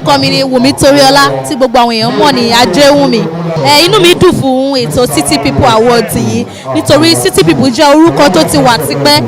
Orúkọ mi ni Wùmí Toríọlá, tí gbogbo àwọn èèyàn mọ̀ ní Ajéwùmí. Ẹ inú mi dùn fún ètò City People Awards yìí, nítorí City People jẹ́ orúkọ tó ti wà tipẹ́,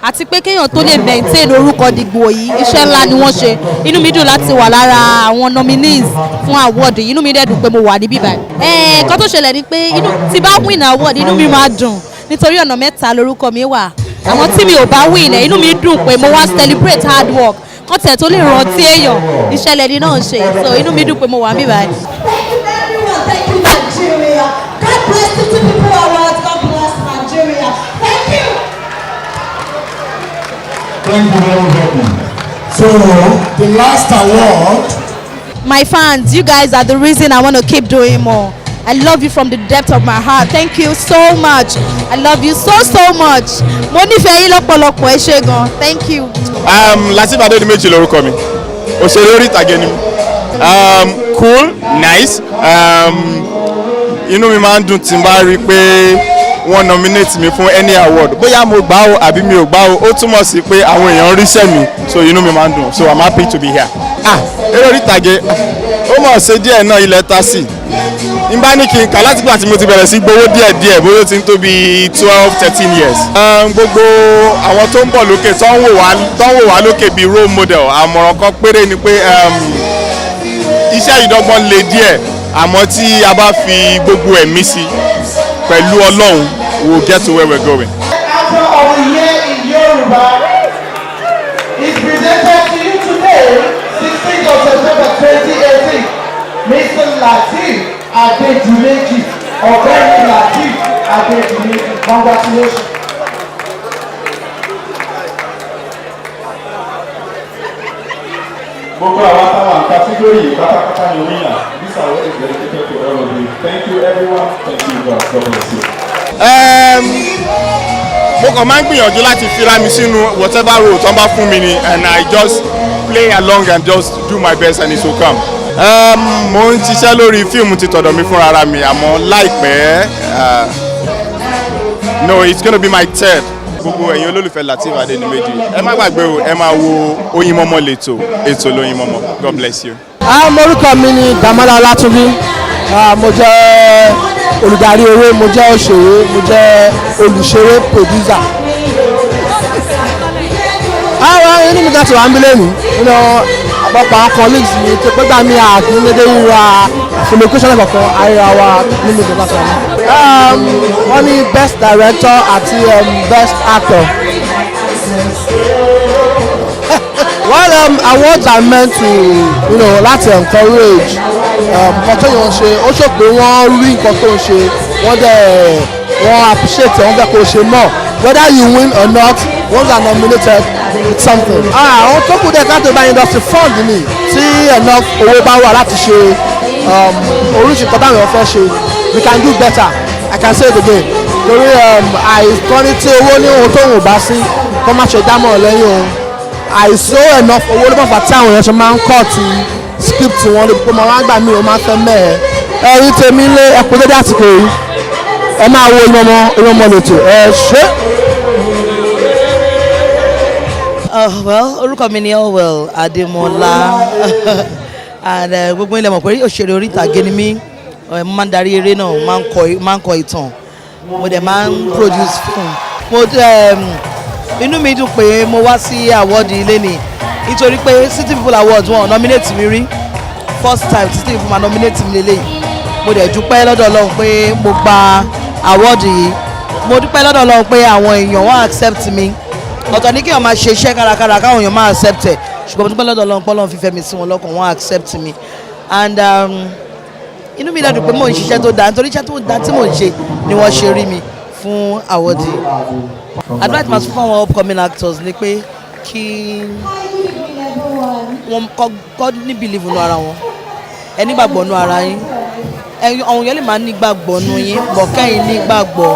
àti pé kéèyàn tó lè maintain orúkọ dìgbò yìí, iṣẹ́ ńlá ni wọ́n ṣe. Inú mi dùn láti wà lára àwọn nominees fún award yìí. Inú mi dẹ̀ dùn pé mo wà níbí báyìí. Ẹ nǹkan tó ṣẹlẹ̀ ni pé inú tí bá win award, inú mi máa dùn, nítorí ọ̀nà mẹ́ta lórúkọ mi wà. Àwọn tí mi ò bá win ẹ̀, inú mi dùn pé mo wá celebrate hard work kọ́ tẹ̀ tó lè rántí èèyàn ìṣẹ̀lẹ̀ ní náà ṣe, so inú mi dùn pé mo wà níbí báyìí. Thank you, everyone. Thank you, Nigeria. God bless City People Awards. God bless Nigeria. Thank you. Thank you very much. So, the last award. My fans, you guys are the reason I want to keep doing more. I love you from the depth of my heart. Thank you so much. I love you so so much. Mo nífẹ̀ẹ́ yín lọ́pọ̀lọpọ̀. Ẹ ṣé gan. Thank you. Lateef Adédìméjì lorúkọ mi, òṣèré orí ìtàgé ni mi. Cool, nice. Inú mi máa ń dùn tí n bá rí i pé wọ́n nominate mi fún any award. Bóyá mo gbà ó àbí mi ò gbà ó, ó túmọ̀ sí pé àwọn èèyàn ríṣẹ́ mi, so inú mi máa ń dùn, so I'm happy to be here. Ah, eré orí ìtàgé, ó mọ̀ ṣe díẹ̀ náà, ilẹ̀ ta sí n bá ní kí n kà látìgbà tí mo ti bẹ̀rẹ̀ sí gbowó díẹ̀ díẹ̀, bóyá ó ti ń tó bí 12, 13 years. Gbogbo àwọn tó ń bọ̀ lókè, tó ń wò wá lókè bíi role model, àmọ̀ràn kan péré ni pé iṣẹ́ ìdọ́gbọ́n le díẹ̀, àmọ́ tí a bá fi gbogbo ẹ̀mí sí pẹ̀lú Ọlọ́run, we will get to where we're going. Actor of the Year in Yoruba is presented to you today, 16th of September 2018, Mr. Lateef Adedimeji, Ọ̀gbẹ́ni Lateef Adedimeji. Congratulations. Gbogbo àwọn táwọn category yìí pátápátá ni winner. This award is dedicated to all of you. Thank you, everyone. Thank you, God. God bless you. Mo kàn máa ń gbìyànjú láti fira mi sínú whatever role tó ń bá fún mi ni, and I just play along and just do my best and it will come. Mo ń ṣiṣẹ́ lórí fíìmù ti tọ̀dọ̀ mi fúnra ra mi, àmọ́ láìpẹ́, no, it's gonna be my third. Gbogbo ẹ̀yin olólùfẹ́ Lateef Adédìméjì, ẹ má gbàgbé o, ẹ máa wo Oyinmomo lẹ́tọ̀, ètò l'Oyinmomo. God bless you. Orúkọ mi ni Dàmọ́lá Ọlátúnjí. Mo jẹ́ olùdarí eré, mo jẹ́ òṣèré, mo jẹ́ olùṣeré, producer. Àwọn inú mi kan ti wà ń bí lẹ́nu nínú ọ̀pọ̀pọ̀ àwọn colleagues mi tó pé gbà mí àkíndéédé ríra fún location kọ̀ọ̀kan àríra wa nínú ìjọba tó wà ní. Wọ́n ní best director àti best actor. Well, awards are meant to láti encourage nǹkan tó yàn ń ṣe. Ó sọ pé wọ́n rí nǹkan tó ń ṣe, wọ́n dẹ̀ wọ́n appreciate, wọ́n fẹ́ kó ṣe more. Whether you win or not, once you are nominated, it's something. Àwọn tó kù dẹ̀ káàtó bá industry fund ni, tí enough owó bá wà láti ṣe oríṣi nǹkan táwọn èèyàn fẹ́ ṣe, we can do better. I can say it again, torí àìtọ́ni tí owó ní ohun tó ń bá sí kó má ṣe dámọ̀ lẹ́yìn òun. Àìsó enough owó ló bá fà tí àwọn èèyàn ṣe máa ń kọ́ ti script wọn lè pé mo máa ń gbà mí, o máa ń fẹ́ mẹ́ẹ̀. Ẹ̀rí tèmi lé ẹkú dédé àsìkò yìí, ẹ máa wo Oyinmomo. Oyinmomo lètò, ẹ ṣé. Well, orúkọ mi ni Allwell Adémọ́lá, and gbogbo ilẹ̀ mọ̀ pé òṣèré orí ìtàgé ni mí. Mo máa ń darí eré náà, máa ń kọ ìtàn, mo dẹ̀ máa ń produce film. Mo inú mi dùn pé mo wá sí award ilé ni, nítorí pé City People Awards, wọn nominate mi rí. First time City People máa nominate mi lélẹ́yìí. Mo dẹ̀ dúpẹ́ lọ́dọ̀ Ọlọ́run pé mo gba award yìí. Mo dúpẹ́ lọ́dọ̀ Ọlọ́run pé àwọn èèyàn wọ́n accept mi. Ọ̀tọ̀ ní kí wọ́n máa ṣe iṣẹ́ kárakára káwọn èèyàn máa accept ẹ̀, ṣùgbọ́n mo dúpẹ́ lọ́dọ̀ Ọlọ́run pé Ọlọ́run fífẹ́ mi sí wọn lọ́kàn, wọ́n accept mi, and inú mi dẹ̀ dùn pé mò ń ṣiṣẹ́ tó dáa, nítorí iṣẹ́ tó dáa tí mò ń ṣe ni wọ́n ṣe rí mi fún award yìí. Advice máa fún àwọn upcoming actors ni pé kí wọ́n kọ́ ní believe nínú ara wọn. Ẹ nígbàgbọ́ nínú ara yín. Àwọn èèyàn lè máa nígbàgbọ́ nínú yín bọ̀, kẹ́yìn nígbàgbọ́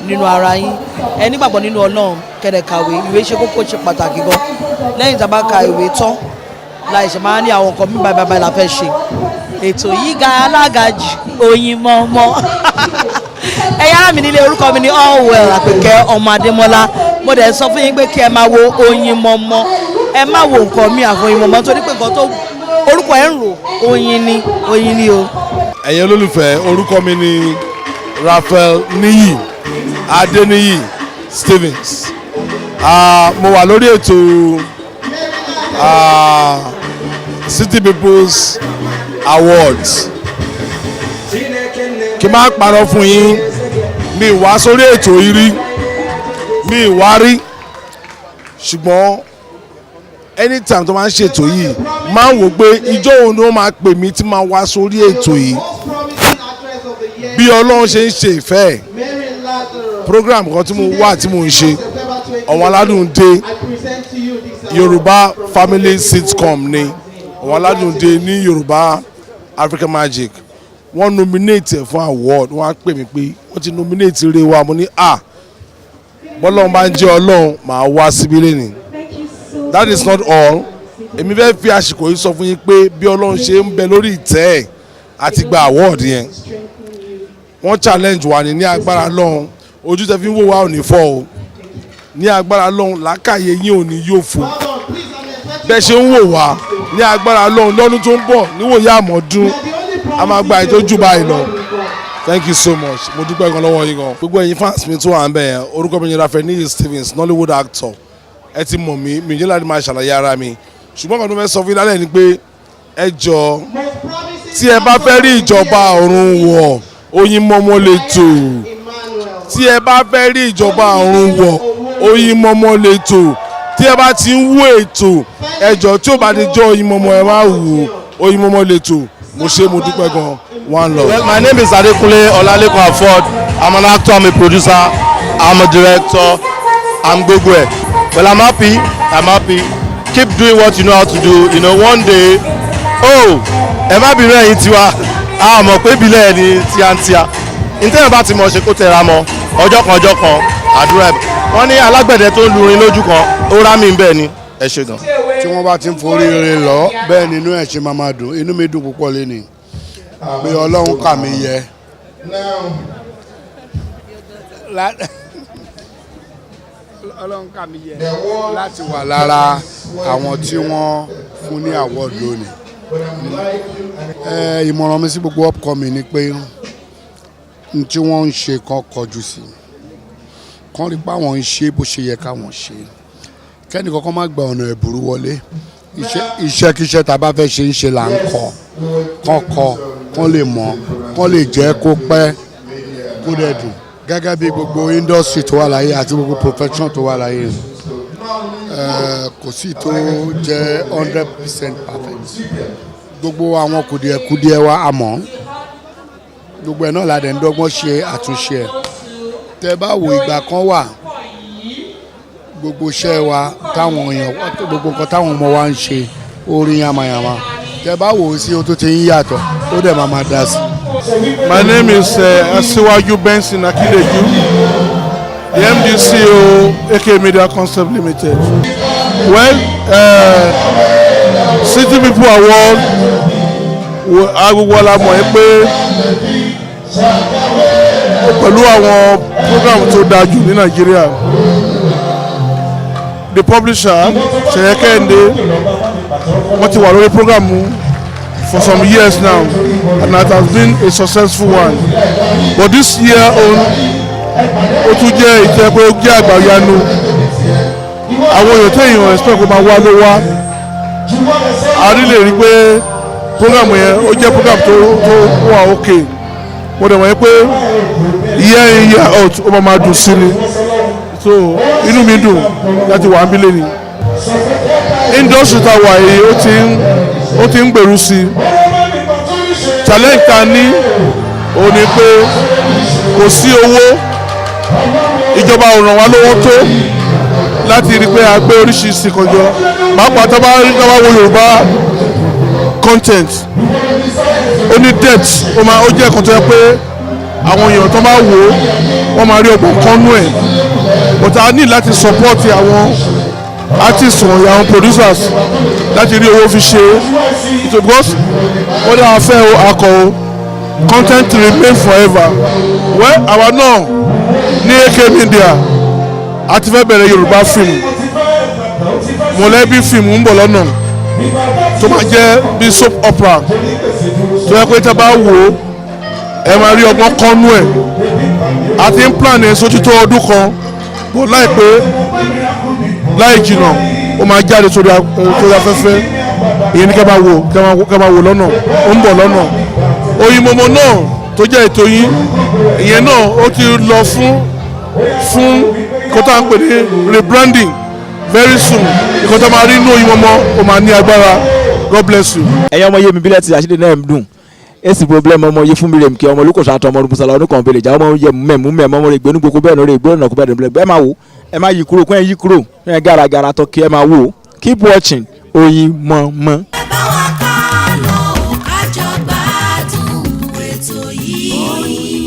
nínú ara yín. Ẹ nígbàgbọ́ nínú Ọlọ́run, kẹ́dẹ̀ kàwé. Ìwé ṣe kókó, ṣe pàtàkì gan. Lẹ́yìn tá a bá ka ìwé tán láì ṣe máa ní àwọn nǹkan mí báyìí báyìí la fẹ́ ṣe. Ètò yìí ga alága jù, Oyinmomo. Ẹ̀yin ará mi nílé, orúkọ mi ní Allwell Àpèkẹ́ ọmọ Adémọ́lá. Mo dẹ̀ sọ fún yín pé kí ẹ máa wo Oyinmomo, ẹ má wo nǹkan mi àfọ Oyinmomo, torí pé nǹkan tó Orúkọ ẹ̀ ń rò, oyin ni, oyin ni o. Ẹ̀yin olólùfẹ́, orúkọ mi ni Raphael Níyì Adéníyì Stevens. Mo wà lórí ètò City People's Awards. Kí n má parọ́ fún yín, mi wá sórí ètò yìí rí, mi wá rí, ṣùgbọ́n anytime tó máa ń ṣètò yìí, máa ń wò pé ìjọ òun ni wọ́n máa pè mí tí máa wá sórí ètò yìí. Bí Ọlọ́run ṣe ń ṣe ìfẹ́ ẹ̀, program kan tí mo wà tí mo ń ṣe, Ọ̀wọ́n Aládùn Dé, Yorùbá family sitcom ni Ọ̀wọ́n Aládùn Dé ní Yorùbá African Magic. Wọ́n nominate ẹ̀ fún award. Wọ́n á pè mí pé wọ́n ti nominate eré wa. Mo ní, "À, bọ́lọ́run bá ń jẹ́ Ọlọ́run, màá wá síbí lẹ́nìí." That is not all. Èmi fẹ́ fi àsìkò yìí sọ fún yín pé bí Ọlọ́run ṣe ń bẹ lórí ìtẹ́ ẹ̀ àti gba award yẹn, wọ́n challenge wa ní agbára lọ́hùn. Ojú tẹ fi ń wò wá ò ní fọ́ o. Ní agbára lọ́hùn, làákàyè yín ò ní yóò fò. Bẹ́ẹ̀ ṣe ń wò wá, ní agbára lọ́hùn, lọ́dún tó ń bọ̀ níwòye àmọ́dún, a máa gba ètò jù báyìí lọ. Thank you so much. Mo dúpẹ́ gan lọ́wọ́ yín gan. Gbogbo ẹ̀yin fans mi tó wà ń bẹ̀ yẹn, orúkọ mi ni Raphael Níyì Stevens, Nollywood actor. Ẹ ti mọ̀ mí, mi ní láti máa ṣàlàyé ara mi, ṣùgbọ́n kan tó fẹ́ sọ fún yín lálẹ́ ni pé ẹ jọ, tí ẹ bá fẹ́ rí ìjọba ọ̀run wọ̀, Oyin Mọ́mọ́ lè tò. Tí ẹ bá fẹ́ rí ìjọba ọ̀run wọ̀, Oyin Mọ́mọ́ lè tò. Tí ẹ bá ti ń wó ètò, ẹ jọ, tí ó bá ti jọ Oyin Mọ́mọ́, ẹ má wò ó. Oyin Mọ́mọ́ lè tò. Mo ṣe, mo dúpẹ́ gan. One love. Well, my name is Adekunle Olalekan Afod. I'm an actor, I'm a producer, I'm a director, I'm gbogbo ẹ̀. Well, I'm happy, I'm happy. Keep doing what you know how to do. One day, oh, ẹ má bínú, ẹ̀yin tiwa, a mọ̀ pé ìbílẹ̀ ni tíátíá. Ntẹ́yìn bá ti mọ̀ ṣe, kó tẹra mọ́, ọjọ́ kan ọjọ́ kan, àdúrà ẹ̀. Wọ́n ní alágbẹ̀dẹ tó ń lurin lójú kan, ó rá mi bẹ́ẹ̀ ni. Ẹ ṣe gan. Tí wọ́n bá ti ń forí rere lọ bẹ́ẹ̀ ni inú ẹ̀ ṣe máa máa dùn. Inú mi dùn púpọ̀ lénìí pé Ọlọ́run kà mí yẹ Ọlọ́run kà mí yẹ láti wà lára àwọn tí wọ́n fún ní award lónìí. Ìmọ̀ràn mi sí gbogbo upcoming ni pé n tí wọ́n ń ṣe kan kọjú sí, kán rí pé àwọn ń ṣe bó ṣe yẹ káwọn ṣe, kẹ́ni kankan má gba ọ̀nà ẹ̀bùrú wọlé. Iṣẹ́kíṣẹ́ tá a bá fẹ́ ṣe ń ṣe là ń kọ́ kán kọ́, kán lè mọ̀, kán lè jẹ́ kó pẹ́, kó dẹ̀ dùn. Gẹ́gẹ́ bí gbogbo industry tó wà láyé àti gbogbo profession tó wà láyé, kò sí tó jẹ́ 100% perfect. Gbogbo àwọn kùdìẹ̀kudiẹ wa, àmọ́ gbogbo ẹ̀ náà la dẹ̀ ń dọ́gbọ́n ṣe àtúnṣe ẹ̀. Tẹ́ bá wo, ìgbà kan wà, gbogbo iṣẹ́ wa táwọn èèyàn, gbogbo nǹkan táwọn ọmọ wa ń ṣe, orin yamayama. Tẹ́ bá wò ó sí, o tó ti ń yàtọ̀, ó dẹ̀ máa ma dá sí. My name is Asiwaju Benson Akideju, the MD CEO, AK Media Concept Limited. Well, City People Award, agbègbè la mọ̀ ẹ́ pé pẹ̀lú àwọn program tó dáa jù ní Nàìjíríà. The publisher, Ṣèyẹ Kẹ́hìndé, wọ́n ti wà lórí program for some years now and it has been a successful one, but this year own, ó tún jẹ́ ìtẹ́ pé ó jẹ́ àgbàyanu. Àwọn èèyàn téèyàn expect kó máa wá ló wá. A rí lè rí pé program yẹn, ó jẹ́ program tó wà okay. Mo dẹ̀ mọ̀ pé year in, year out, ó máa dùn sí ni. So inú mi dùn láti wà níbí lẹ́ni. Industry ta wà yìí, ó ti ń gbèrú sí i. Challenge ta ní òun ni pé kò sí owó. Ìjọba ò ràn wá lọ́wọ́ tó láti rí i pé a gbé oríṣiríṣi kan jọ, pàápàá tó bá wo Yorùbá content, ó ní depth, ó máa ó jẹ́ ẹ̀kan tó yẹ pé àwọn èèyàn tó bá wò ó, wọ́n máa rí ọgbọ́n kan nú ẹ̀. But a ní láti support àwọn artists wọ̀nyí, àwọn producers, láti rí owó fi ṣe é, because wọ́n dá wa fẹ́ o akọ o, content remain forever. Well, àwa náà ní AK Media, a ti fẹ́ bẹ̀rẹ̀ Yorùbá film. Mọ̀lẹ́bí film ń bọ̀ lọ́nà. Tó máa jẹ́ bí soap opera, tó yẹ pé tẹ́ bá wò ó, ẹ máa rí ọgbọ́n kọ́nú ẹ̀. A ti ń plan ẹ̀ sójú tó ọdún kan bó. Láìpẹ́ láì jìnnà, ó máa jáde sórí afẹ́fẹ́. Ìyẹn ní kẹ́ máa wò, kẹ́ máa wò lọ́nà, ó ń bọ̀ lọ́nà. Oyinmomo náà tó jẹ́ ètò yín, ìyẹn náà ó ti lọ fún nǹkan tó à ń pè ní rebranding. Very soon, nǹkan tó máa rí inú Oyinmomo, ó máa ní agbára. God bless you. Ẹ̀yin ọmọ yé mi bílẹ̀ ti àṣírí náà ń dùn èsì problem. Ọmọ yé fún mi rèé kí ọmọ olùkọ́sọ àti ọmọ olùbùsàlà oníkan bèrè ìjà ọmọ yẹ mẹ́mú mẹ́mú ọmọ rẹ̀ gbénú gbogbo bẹ́ẹ̀ lórí ìgbóná náà kó bẹ́ẹ̀ dùn. Ẹ máa wò, ẹ máa yí kúrò, kó ẹ yí kúrò, ẹ gàràgàrà tó kí ẹ máa wò. Keep watching Oyinmomo. Ká lọ, ká jọ gbádùn ètò yìí.